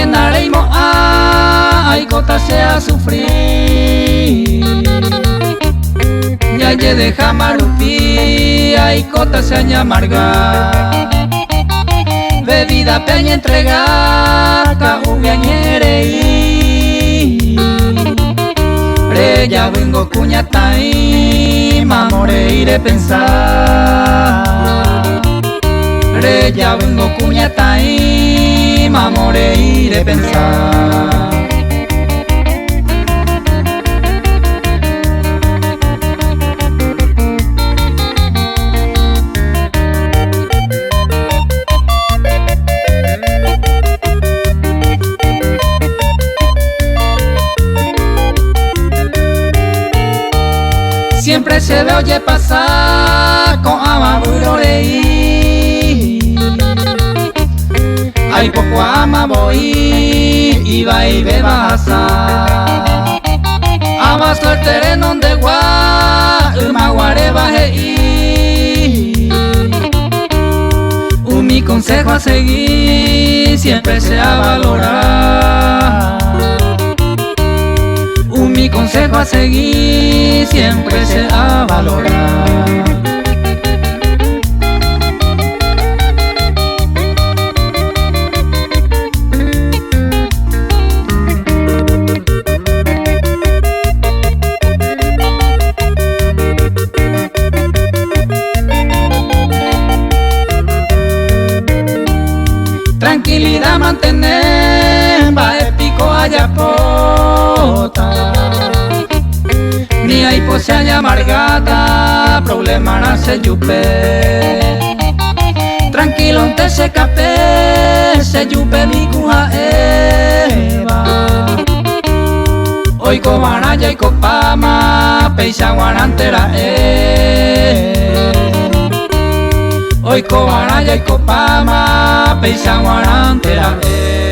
Aníkena reimo'ã aikóta che asufri. Jajedeháma rupi aikóta che añamarga. Bebida-pe añentrega ka'úgui añe'ẽrei. Rejavýngo kuñataĩ mamo rei repensa. Rejavýngo kuñataĩ mamo rei repensa. Siempre se ve ojepasa ko'ãva vyrorei. Aipokuaáma voi ivaivéva hasa. Ava suerte renondegua ymaguaréva he'i. Umi consejo a seguir siempre se avalora. Umi consejo a seguir siempre se avalora. Tranquilidad mantener, mba'e piko ajapóta. Ni aipo che añamargáta, problemarã che jupe. Tranquilonte che kape, che jupemi ku ha'éva. Oikovarã jaikopáma, péicha g̃uarãnte ra'e. Oikovarã jaikopáma, péicha g̃uarãnte ra'e.